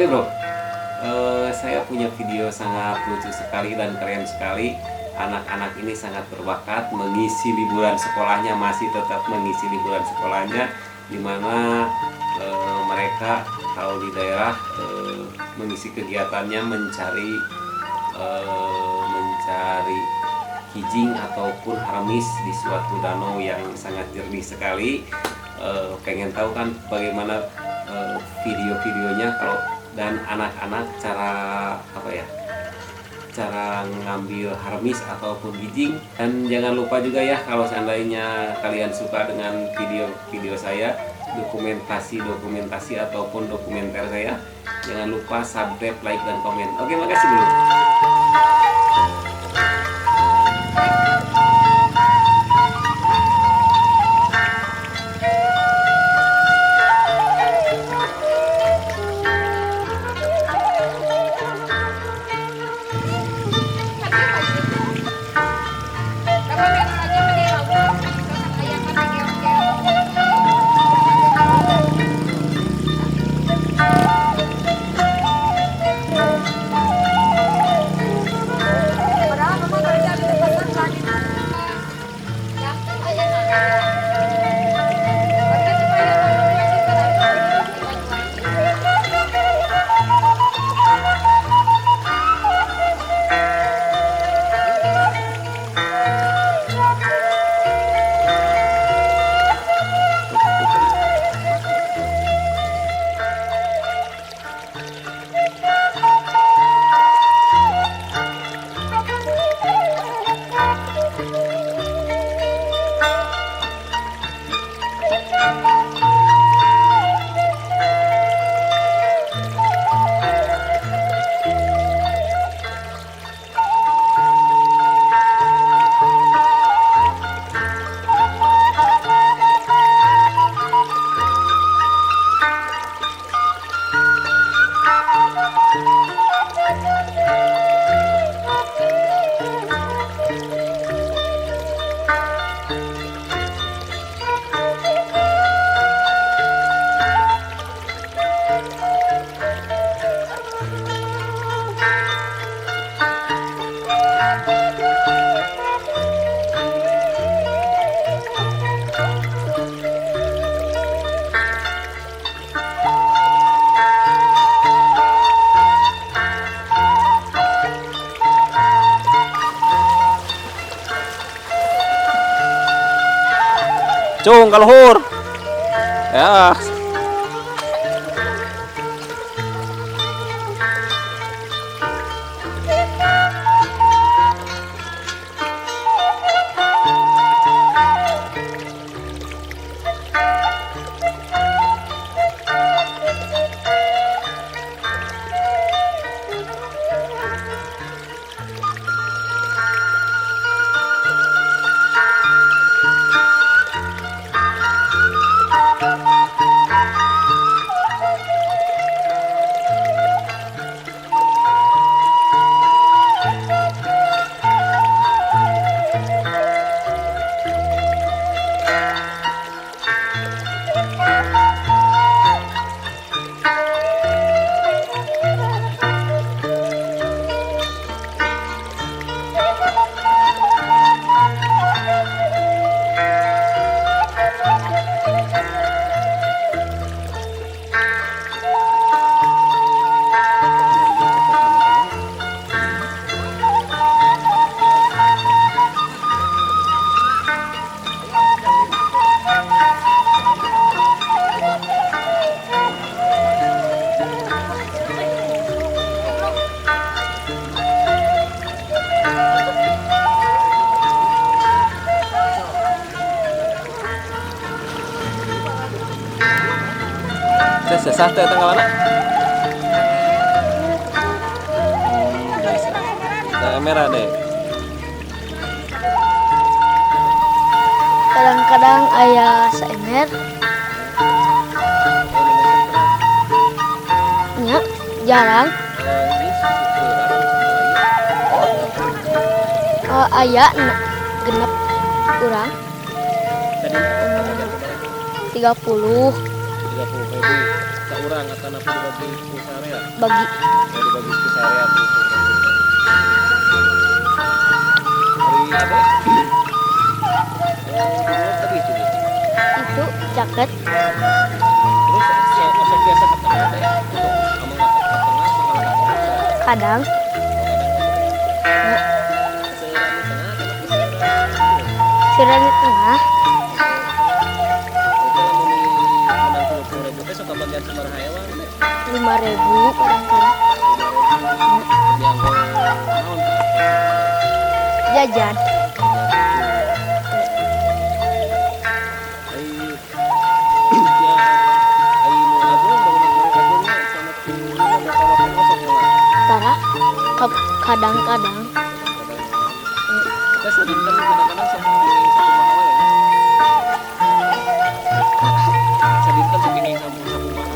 Oke bro, saya punya video sangat lucu sekali dan keren sekali. Anak-anak ini sangat berbakat mengisi liburan sekolahnya, masih tetap mengisi liburan sekolahnya, dimana mereka kalau di daerah mengisi kegiatannya mencari mencari kijing ataupun haramis di suatu danau yang sangat jernih sekali. Pengen tahu kan bagaimana video-videonya kalau dan anak-anak cara apa ya, cara ngambil harmis ataupun kijing. Dan jangan lupa juga ya, kalau seandainya kalian suka dengan video-video saya, dokumentasi-dokumentasi ataupun dokumenter saya, jangan lupa subscribe, like, dan komen. Oke, makasih bro. Cung kaluhur ya. Sesah teh tanggal mana? Merah deh. Kadang-kadang aya saemer. Nya, jarang. Aya 6 urang. 30. 30. 30.000 saurang atanapi dibagi ku sarea? Bagi. Oh, dibagi ku sarea 30.000. Ari ade? Oh, di luar tadi itu gitu. Itu caket. Terus osok biasa ke tengah teh? Untuk kamu nggak ke tengah, mangga ka tengah. Kadang. Oh, kadang. Seueuran di tengah atanapi seueuran di Seueuran di tengah. Itu lamun menang 30.000 teh sok kabagian sabaraha ewang teh? 5.000 kadang-kadang. 5.000. Dianggo naon tah? Jajan. Ai ya, ai nu ageung, bangunan nu ageungna sama ti berapa waktu osok moal? Tara. Kadang-kadang. Kita sadinten kadang-kadang sok kenging sakumaha we ya. Sadinten sok kenging sakumaha.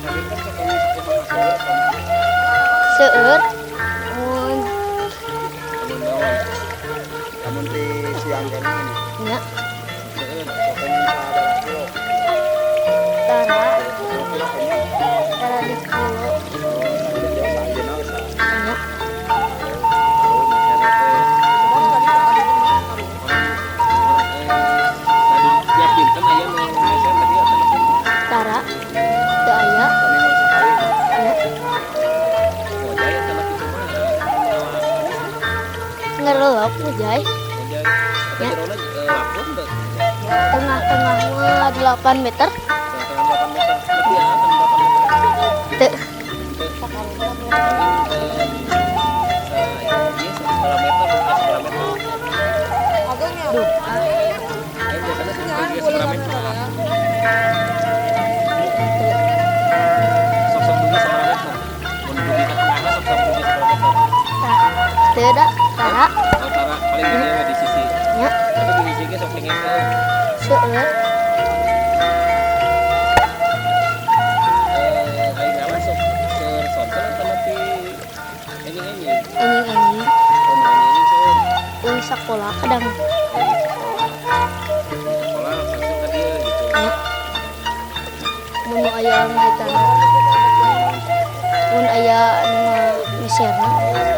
Sadinten sok kenging sakumaha, seueur kumaha? Seueur. Mun Lamun naon? Lamun di siang kan ini nya. Seueur. Sok kenging sabaraha kilo? Tara. 10 kilo kenging? Tara di kilo. Oh, sakit kilo saanjeunna geus Nya. Oh, eta teh orang tadi tiap dinten aya nu meser ka dieu atanapi? Tara. Teu aya. Saminggu sakali. Nya. Ngojay atanapi kumaha mawa amis teh? Ngerelok ngojay. Ngojay. Eta Nya. jerona langkung teu? Tengah-tengah mah 8 meter. Tengah-tengah 8 meter. Lebih ya kan 8 meter? Teu. Teu. Paling sa ieu sabaraha meter, sabaraha meter? Duh. Biasanya sampai ge sabaraha meter? Teu. Sok-sok dugi sabaraha meter? Mun dugi ka tengahna sok-sok dugi sabaraha meter? Teu da. Tara. Oh, tara, paling di dieu we di sisi. Nya. Tapi di sisi ge sok kenging teh. Seueur. Ai ngalah sok keur sonten atanapi enjing-enjing? Enjing-enjing. Oh, mun enjing seueur. Uih sakola kadang. Oh, di sekolah. Di sekolah langsung ka dieu gitu. Nya. Mun nu aya ngaitana. Mun aya nu meserna. Oh.